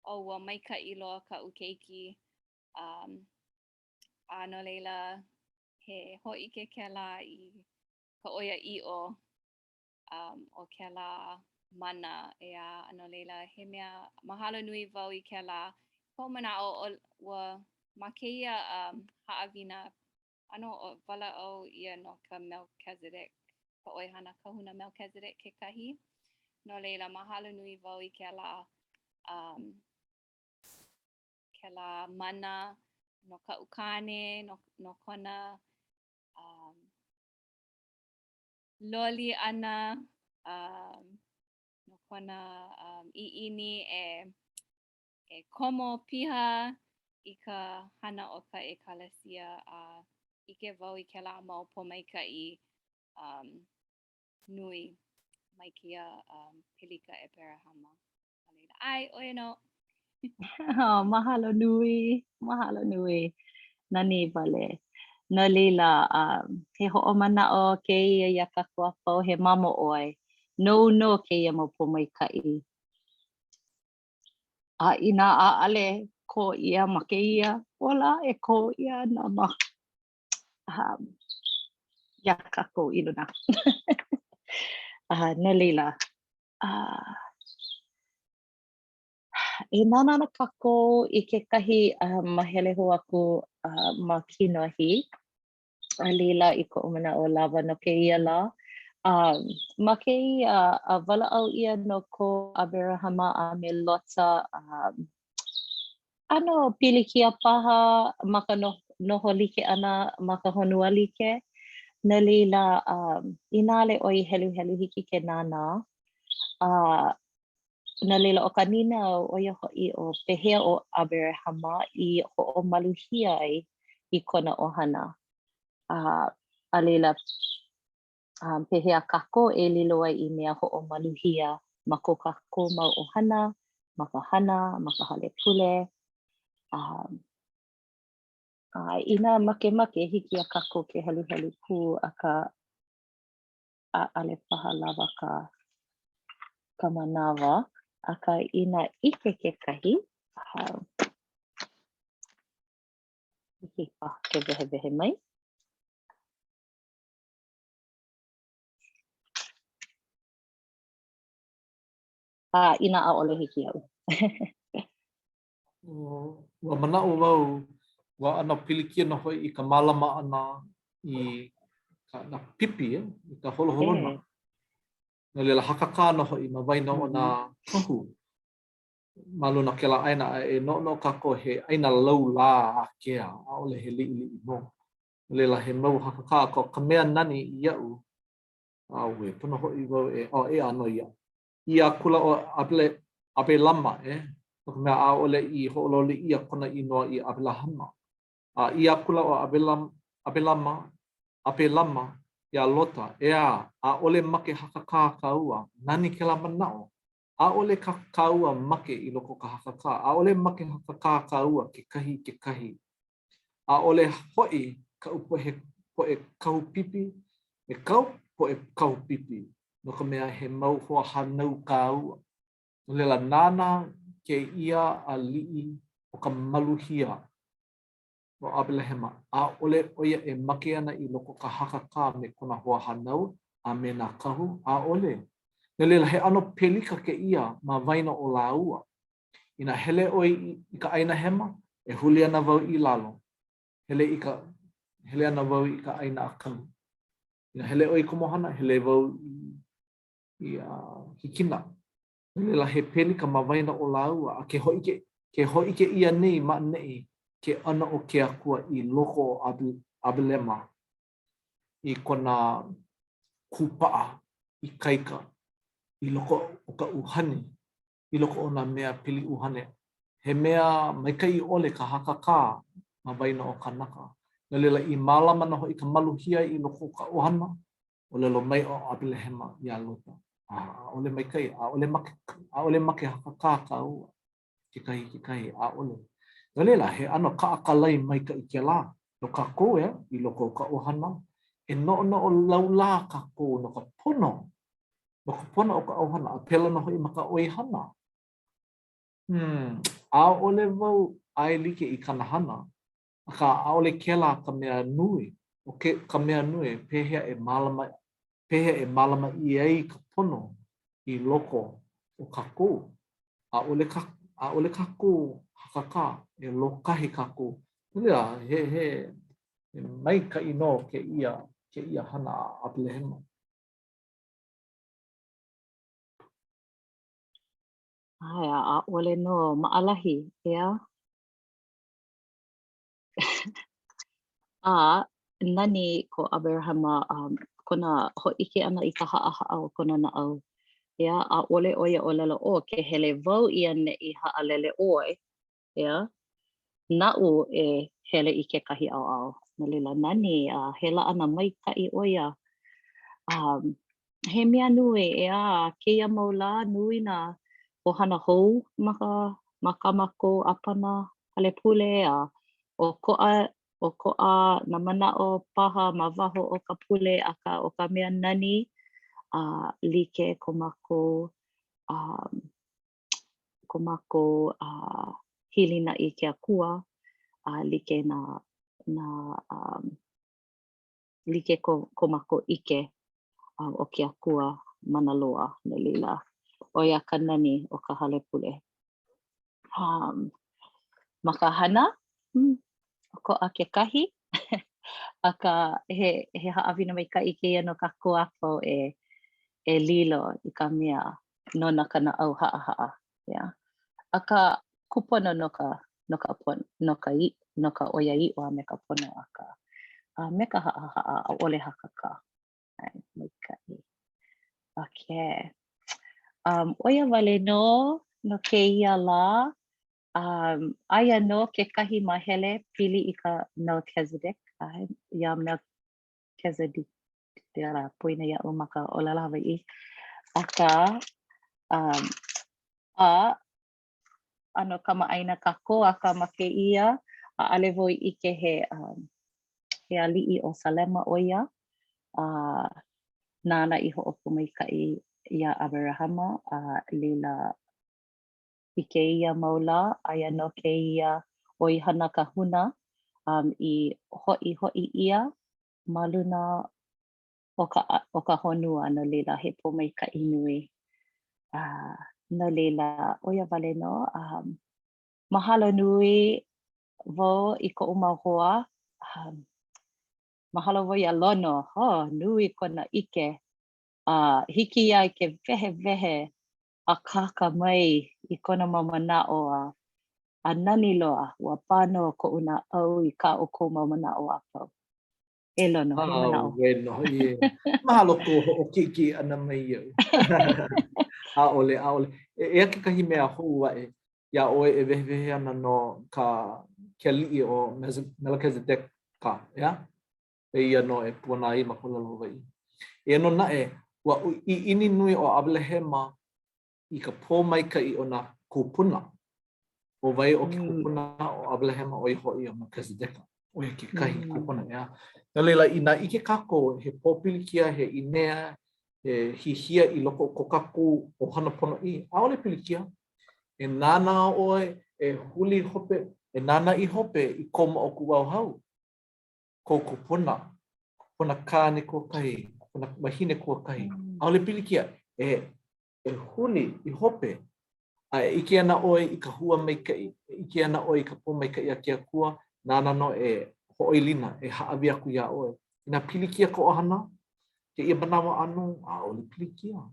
oh, ua maikaʻi loa kaʻu keiki. Um, a no laila, he hōʻike kēlā i ka ʻoiaʻiʻo um, o kēlā mana, ʻeā, a no laila, he mea mahalo nui wau i kēlā. Koʻu manaʻo, o, ua, ma kēia um, haʻawina, ʻano walaʻau ʻia no ka Melchizedek, ka ʻoihana kahuna Melchizedek kekahi. No laila, mahalo nui wau i kēlā, um, kēlā mana no kaʻu kāne, no, no kona um, loli ʻana, um, no kona um, ʻiʻini e, e komo piha i ka hana o ka ʻekalesia a ʻike wau i kēlā mau pōmaikaʻi um. nui mai kēia um, pelika ʻAberahama. A laila, ʻae, ʻo ia nō. Oh, mahalo nui, mahalo nui. Nani wale. No laila, um, he hoʻomanaʻo kēia iā kākou a pau, he mamo ʻoe. Nou nō kēia mau pōmaikaʻi. A inā ʻaʻole kō ʻia ma kēia ola, e kō ʻia ana ma um, iā kākou i luna. uh, no laila, uh, e nānā ana kākou i kekahi uh, mahele hou aku uh, ma kinohi. A laila i koʻu manaʻo lawa no kēia lā. Um, ma kēia, uh, walaʻau ʻia nō ko ʻAberahama a me Lota um, ʻano pilikia paha ma ka noho like ʻana ma ka honua like. No laila, um, inā ʻaʻole ʻoe i heluhelu hiki ke nānā. Uh, no laila, ʻo ka nīnau, ʻo ia hoʻi ʻo pehea ʻo ʻAberahama i hoʻomaluhia ai i kona ʻohana? Uh, a laila, um, pehea kākou e lilo ai i mea hoʻomaluhia ma ko kākou mau ʻohana, ma ka hana, ma ka hale pule. Um, a inā makemake, hiki iā kākou ke heluhelu pū, akā ʻaʻole paha lawa ka, ka manawa, akā inā ʻike kekahi, um, hiki paha ke wehewehe mai. A inā ʻaʻole hiki iaʻu. Ua manaʻo wau, ua ʻano pilikia nō hoʻi i ka mālama ʻana i ka, nā pipi, eh, i ka holoholona. No laila, hakakā nō hoʻi ma waena o nā kahu ma luna o kēlā ʻāina, a e noʻonoʻo kākou he ʻāina laulā ākea, ʻaʻole he liʻiliʻi nō. No laila, he mau hakakā ko ka mea nani iaʻu, auē, pono hoʻi wau e, oh, e ʻano ia. ʻĪ akula ʻo ʻAbele, ʻAbelama, e, no ka mea, ʻaʻole i hoʻololi ʻia kona inoa i ʻAbelahama. A ʻī akula ʻo ʻAbelam, ʻAbelama, ʻAbelama iā Lota, ʻEā, ʻaʻole make hakakā kāua, nani kēlā manaʻo. ʻAʻole kā kāua make i loko o ka hakakā, ʻaʻole make hakakā kāua kekahi i kekahi. ʻAʻole hoʻi kaʻu poʻe poʻe kahu pipi me kāu poʻe kahu pipi, no ka mea, he mau hoahānau kāua. No laila, nāna kēia aliʻi o ka maluhia ʻo ʻAbelahema, ʻaʻole ʻo ia e make ana i loko o ka hakakā me kona hoahānau a me nā kahu, ʻaʻole. No laila, he ʻano pelika kēia ma waena o lāua. Inā hele ʻoe i ka ʻāina hema, e huli ana wau i lalo. Hele i ka, hele ana wau i ka ʻāina ʻākau. Inā hele ʻoe i komohana, hele wau i, i uh, hikina. No laila, he pelika ma waena o lāua, a ke hōʻike, ke hōʻike ʻia nei ma ʻaneʻi ke ʻano o ke Akua i loko o ʻAbelema i kona kūpaʻa ikaika i loko o ka ʻuhane i loko o nā mea pili ʻuhane. He mea maikaʻi ʻole ka hakakā ma waena o kānaka. No laila, i mālama nō hoʻi ka maluhia i loko o ka ʻohana, ʻōlelo mai ʻo ʻAbelahema iā Lota, ʻAʻole maikaʻi, ʻaʻole make, ʻaʻole make hakakā kāua, kekahi i kekahi, ʻaʻole. No laila, he ʻano kaʻakālai maikaʻi kēlā no kākou, ʻeā, i loko o ka ʻohana, e noʻonoʻo laulā kākou no ka pono no ka pono o ka ʻohana, a pēlā nō hoʻi ma ka ʻoihana. Hmm, ʻaʻole wau ʻaelike i kāna hana, akā ʻaʻole kēlā ka mea nui. ʻO ke, ka mea nui, pehea e mālama, pehea e mālama ʻia ai ka pono i loko o kākou. ʻAʻole ka, ʻaʻole kākou hakakā, e lōkahi kākou. No laila, he, he, he maikaʻi nō kēia, kēia hana a ʻAbelahema. ʻAe, a ʻaʻole nō maʻalahi, ʻeā? A nani ko ʻAberahama um, kona hōʻike ʻana i ka haʻahaʻa o kona naʻau. ʻEā, ʻaʻole ʻo ia ʻōlelo, ʻo, ke hele wau i ʻaneʻi haʻalele ʻoe, ʻeā? Naʻu e hele i kekahi ʻaoʻao. No laila, nani, a he laʻana maikaʻi ʻo ia. Um. He mea nui, ʻeā, kēia mau lā nui nā ʻohana hou ma ka ma kā mākou ʻāpana hale pule a ʻokoʻa ʻokoʻa nā manaʻo paha ma waho o ka pule akā ʻo ka mea nani a like ko mākou um ko mākou uh hilinaʻi i ke Akua a like nā nā um like ko ko mākou ʻike uh, o ke Akua mana loa no laila ʻo ia ka nani o ka hale pule. Um, ma ka hana, hmm, ʻokoʻa kekahi, akā he, he haʻawina maikaʻi kēia no kākou a pau e, e lilo i ka mea nona ka naʻau haʻahaʻa. Yeah. Akā, kūpono no ka, no ka pono, no ka, no ka ʻoiaʻiʻo a me ka pono akā, a me ka haʻahaʻa, ʻaʻole hakakā. ʻAe, maikaʻi. Okay. Um, ʻo ia wale nō no kēia lā. Um, aia nō kekahi māhele pili i ka Melchizedek, ʻae, iā Melchizedek, poina iaʻu ma ka ʻōlelo Hawaiʻi. Akā, um, a ʻano kamaʻāina kākou, akā ma kēia, ʻaʻole wau i ʻike he, um, he aliʻi o Salema ʻo ia, a nāna i hoʻopōmaikaʻi iā ʻAberahama, a laila i kēia mau lā, aia nō kēia ʻoihana kahuna um, i hoʻihoʻi ʻia ma luna o ka o ka honua, no laila he pōmaikaʻi nui. A no laila, ʻo ia wale nō, um, mahalo nui wau i koʻu mau hoa, um, mahalo wau iā Lono, oh, nui kona ʻike, a uh, hiki iā ia ke wehewehe akāka mai i kona mau manaʻo a a nani loa, ua pā nō koʻu naʻau i kā ʻoukou mau manaʻo a pau. E Lono, he manaʻo. Auē nō hoʻi e. Mahalo kou hoʻokiʻekiʻe ʻana mai iaʻu. ʻAʻole, ʻaʻole. Eia kekahi mea hou aʻe iā ʻoe e wehewehe ana no ka ke aliʻi ʻo Melekizedeka, ʻeā? Pēia nō e puana ai ma ka ʻōlelo Hawaiʻi. Eia nō naʻe, ua ʻiʻini nui ʻo ʻAbelahema i ka pōmaikaʻi o nā kūpuna. ʻO wai ʻo ke mm. kupuna o ʻAbelahema ʻo ia hoʻi ʻo Melkizedeka. ʻO ia kekahi mm. kupuna, ʻeā. No laila, inā ʻike kākou he pōpilikia, he ʻīnea, he hihia i loko o ko kākou ʻohana ponoʻī, ʻaʻole pilikia. E nānā ʻoe, e huli hope, e nānā i hope i kou moʻokūʻauhau, kou kupuna, kupuna kāne kuakahi, kupuna wahine kuakahi. Mm. ʻAʻole pilikia. E e huli i hope, a e ʻike ana ʻoe i ka hua maikaʻi, e ʻike ana ʻoe i ka pōmaikaʻi a ke Akua, nāna nō e hoʻoilina, e hāʻawi aku iā ʻoe. Inā pilikia ka ʻohana, kēia manawa ʻānō, ʻaʻole pilikia.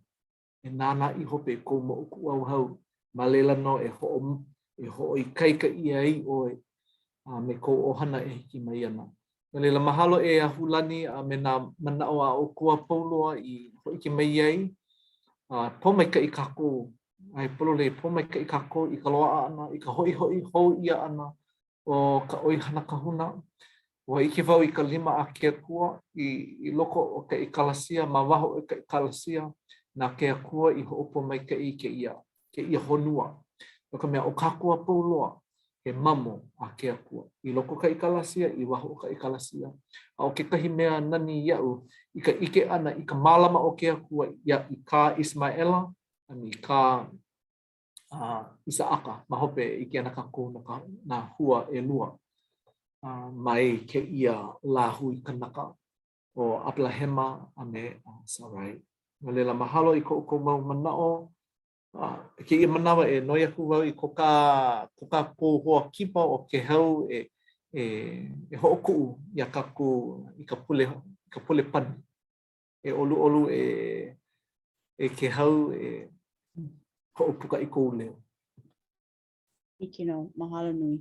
E nānā i hope i kou moʻokūʻauhau, ma laila nō e hoʻo, e hoʻoikaika ʻia ai ʻoe a me kou ʻohana e hiki mai ana. No laila, mahalo e Ahulani a me nā manaʻo a ʻoukou a pau loa i hōʻike mai ai. A pōmaikaʻi kākou, a e pololei, pōmaikaʻi kākou i ka loaʻa ʻana, i ka hoʻihoʻi hou ʻia ʻana o ka ʻoihana kahuna. Ua ʻike wau i ka lima a ke Akua i, i loko o ka ʻekalasia, ma waho o ka ʻekalasia, na ke Akua i hoʻopōmaikaʻi i kēia, kēia honua. No ka mea, ʻo kākou a pau loa, he mamo a ke Akua. I loko o ka ʻekalasia, i waho o ka ʻekalasia. A ʻo kekahi mea nani iaʻu, i ka ʻike ʻana i ka mālama o ke Akua ia, i kā ʻIsemaʻela a me kā uh, ʻIsaʻaka ma hope e ʻike ana kākou no ka, nā hua ʻelua uh, mai kēia lāhui kanaka ʻo ʻAbelahema a me Sarai. No laila, mahalo i ko ʻoukou mau manaʻo. A i kēia manawa e noi aku wau i ko kā, ko kākou hoa kipa ʻo Kēhau e, e, e hoʻokuʻu iā kākou i ka pule, i ka pule pani. E ʻoluʻolu e, e Kēhau e hoʻopuka i kou leo. Hiki nō, mahalo nui.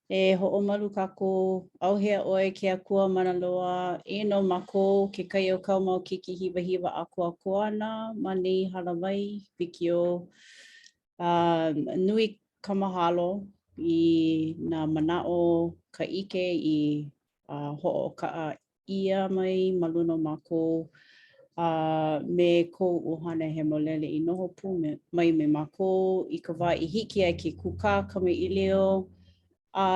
E hoʻomalu kākou, ʻAuhea ʻoe ke Akua mana loa, eia nō mākou, kekahi o kāu mau keiki hiwahiwa ʻākoakoa ana ma nei hālāwai wikiō. Uh, nui ka mahalo i nā manaʻo, ka ʻike i uh, hoʻokaʻa ʻia mai ma luna o mākou. A me kou ʻUhane Hemolele i noho pū me, mai me mākou i ka wā i hiki ai ke kūkā kamaʻilio. A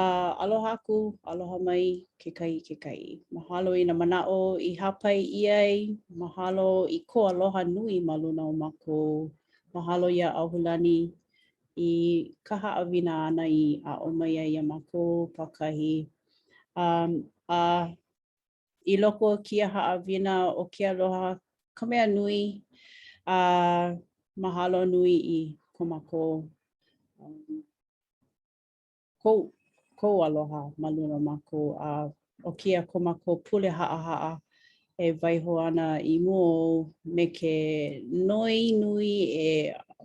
aloha aku, aloha mai kekahi i kekahi. Mahalo i nā manaʻo i hāpai ʻia ai, mahalo i kou aloha nui ma luna o mākou. Mahalo iā ʻAuhulani i ka haʻawina āna i aʻo mai ai iā mākou pākahi. Um, a I loko o kēia haʻawina o ke aloha ka mea nui, a mahalo nui i ko mākou um, kou, kou aloha ma luna o mākou, a ʻo kēia ko mākou pule haʻahaʻa e waiho ana i mua ou me ke noi nui e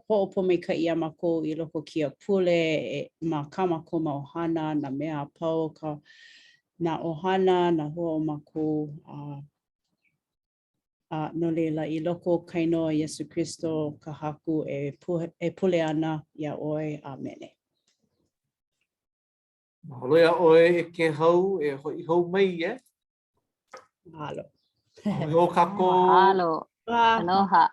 hoʻopōmaikaʻi iā mākou i loko o kēia pule e, ma kā mākou mau hana, nā mea a pau, ka nā ʻohana, nā hoa o mākou, a, a no laila, i loko o ka inoa o Iesu Kristo ka Haku e, pu, e pule ana iā ʻoe. ʻĀmene. Mahalo iā ʻoe e Kēhau e hoʻi hou mai, e. Mahalo. Hui hou kākou. Mahalo. Aloha. Aloha.